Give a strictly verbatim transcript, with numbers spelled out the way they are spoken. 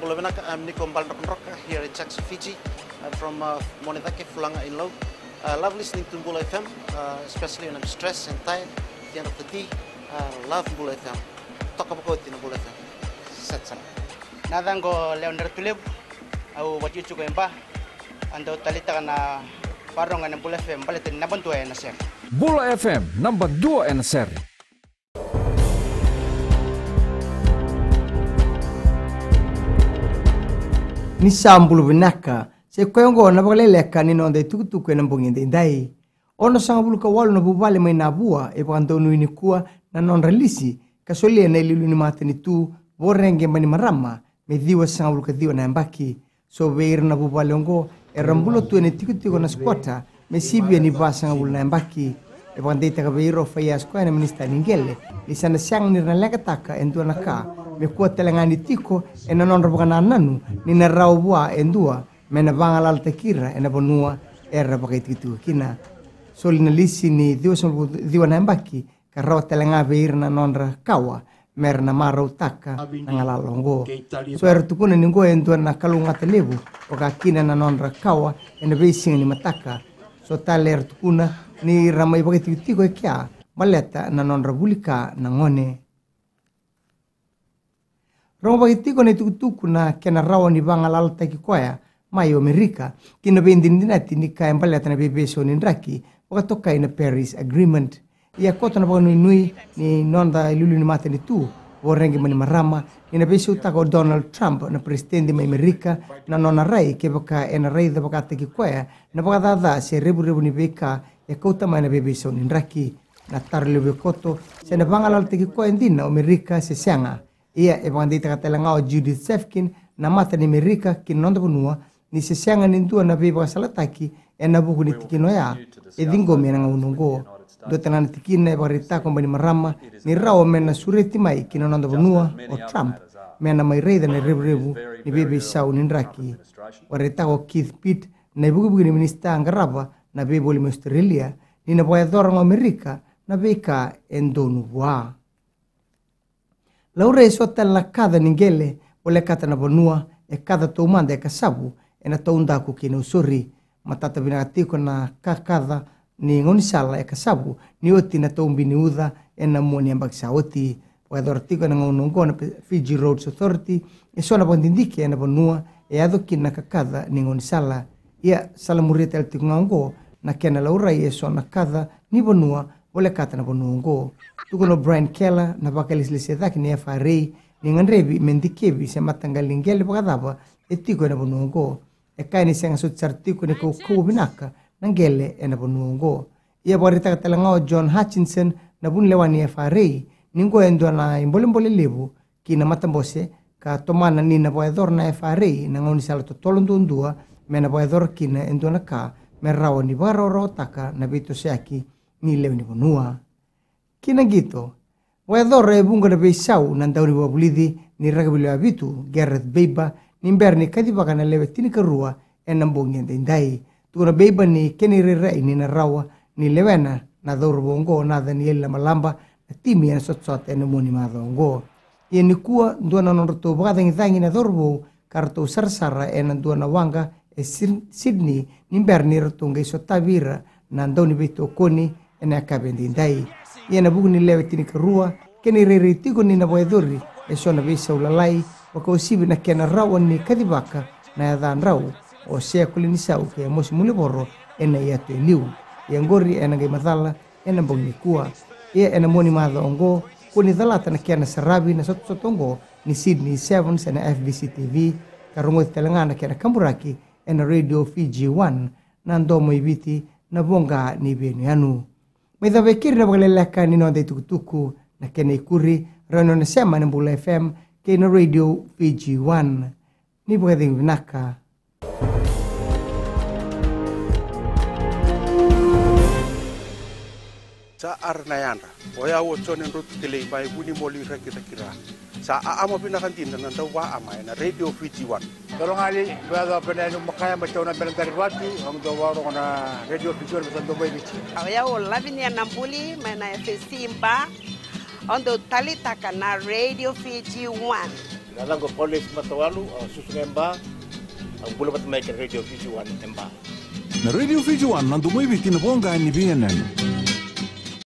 Bula vinaka, I'm Niko Baladrokadroka here in Jackson, Fiji. I'm from uh, Monedake, Fulaga in Lau. I love listening to Bula F M, uh, especially when I'm stressed and tired at the end of the day. I love Bula F M. Toka vakauti na Bula F M. Set sara. Na yacaqu o Lewa Dratulevu, au vakaitikotiko e Ba. Au dau taleitaka na vakarorogo ena Bula F M baleta ni naba dua ena sere. Bula F M, naba dua ena sere. Ni sa bula vinaka, sa i koya oqo na vakaleleka ni noda itukutuku ena bogi edaidai. Onosagavulu ka walu na vuvale mai Navua e vakadonui nikua na nodra lisi ka solia na iliuliu ni matanitu Voreqe Bainimarama me ciwasagavulu ka ciwa na yabaki. So vei ira na vuvale oqo era bula tu ena itikotiko na squatter me sivia ni vasagavulu na yabaki. E vakadeitaka vei ira o Faiyaz Koya na minisita ni qele ni sa na sega ni ra na leqataka e dua na ka me kua tale ga ni tiko ena nodra vakanananu ni na rawa vua e dua me na vagalalataki ira ena vanua era vakaitikotiko kina. Soli na lisi ni ciwasagavulu ciwa na yabaki ka rawa tale ga vei ira na nodra kawa me ra na marautaka na galala oqo. So era tukuna ni oqo e dua na kalougata levu vaka kina na nodra kawa ena veisiga ni mataka. So tale era tukuna ni ra mai vakaitikotiko e kea baleta na nodra vuli ka na gone. Rogovaki tiko na itukutuku na kena rawa ni vagalalataki koya mai o Amerika ki na veidinadinati ni ka e baleta na veiveisau ni draki vakatokai na Paris Agreement. Ia koto na vakanuinui ni noda iliuliu ni matanitu Voreqe Bainimarama ni na veisautaka o Donald Trump na peresitedi mai Amerika na nona rai kevaka ena raica vakataki koya na vakacaca se revurevu ni veika e kauta mai na veiveisau ni draki. Na taro levu e koto se na vagalalataki koya dina o Amerika se sega. Ia e vakadeitaka tale ga o Judith Sefkin na mata ni Amerika ki na noda vanua ni se sega ni dua na veivakasalataki ena vuku ni tikina oya e ciqomi ena gauna oqo. Dua tale ga na tikina e vakaraitaka o Bainimarama ni rawa me na sureti mai ki na noda vanua o Trump me na mai raica na revurevu ni veiveisau ni draki. Vakaraitaka o Keith Pitt na ivukevuke ni minisita qarava na veivoli mai Australia ni na vakayacora ga o Amerika na veika e donu vua. Laurai eso tale na kaca ni qele volekata na vanua e kaca taumada e Kasavu ena taudaku kei Nausori. Matata vinaka tiko na kakaca ni gaunisala e Kasavu ni oti na taubi ni uca ena mua ni yabaki sa oti. Vakayacora tiko ena gauna oqo na Fiji Roads Authority eso na vakadidike ena vanua e yaco kina na kakaca ni gaunisala. Ia sa lamuria tale tiko ga oqo na kena laurai eso na kaca ni vanua volekata na vanua oqo. Tukuna o Brian Keller na vakalesilesi cake ni F R A ni gadrevi me dikevi se mataqali ni qele vakacava e tiko ena vanua oqo. E kaya ni sega soti sara tiko ni kaukauwa vinaka na qele ena vanua oqo. Ia vakaraitaka tale ga o John Hutchinson na vunilewa ni F R A ni oqo e dua na ibolebole levu ki na matabose ka tomana ni na vakayacora na F R A na gaunisala totolo duadua me na vakayacora kina e dua na ka me rawa ni vakarawarawataka na veitosoyaki ni lewe ni vanua. Ki na qito, vakayacora e vuqa na veisau na daunivakavulici ni rakavi lewe vitu Gareth Baber ni bera ni kacivaka na lewe tinikarua ena bogi edaidai. Tukuna o Baber ni kena irairai ni na rawa ni lewena na cauravou oqo o Nathan Labalaba na timi ena sotasota ena mua ni macawa oqo. Ia nikua dua na nodratou vakacagicagi na cauravou ka ratou sarasara ena dua na waqa e Sydney ni bera ni ratou qai sotavi ira na dauniveitokoni ena yakavi edaidai. Ia ena vuku ni lewe tinikarua kena irairai tiko ni na vakayacori eso na veisau lalai vakauasivi na kena rawa ni kacivaka na yacadrau o Sea Kolinisau kei Amosi Mulevoro ena iyatu e liu. Ia oqori ena qai macala ena bogi nikua. Ia ena mua ni macawa oqo kua ni calata na kena saravi na sotasota oqo ni Sydney Sevens ena F B C T V ka rogoci tale ga na kena kaburaki ena Radio Fiji One na domo i Viti na voqa ni veiyanuyanu. Mai cava e keri na vakaleleka ni noda itukutuku na kena ikuri rau na nona sema ena Bula F M kei na Radio Fiji One. Ni vakacegu vinaka. Sa ara na yadra. O yau o Jone Drotu Kelei mai Vunimoli Rakiraki ra. Sa aama vinaka dina na dau vaama ena Radio Fiji One. Dolo gali, vea dau pena enu makaya mai tauna bela dari vatu, ang dau varongo na Radio Fiji One vesa dau mai Viti. O yau o Lavinia Nabuli mai na F S C Ba. Au dau talitaka na Radio Fiji One. Na yacaqu o Paulesi Matawalu, au susuga e Ba. Au bula vata mai kei na Radio Fiji One e Ba. Na Radio Fiji One, na domo i Viti, na voqa ni veiyanuyanu.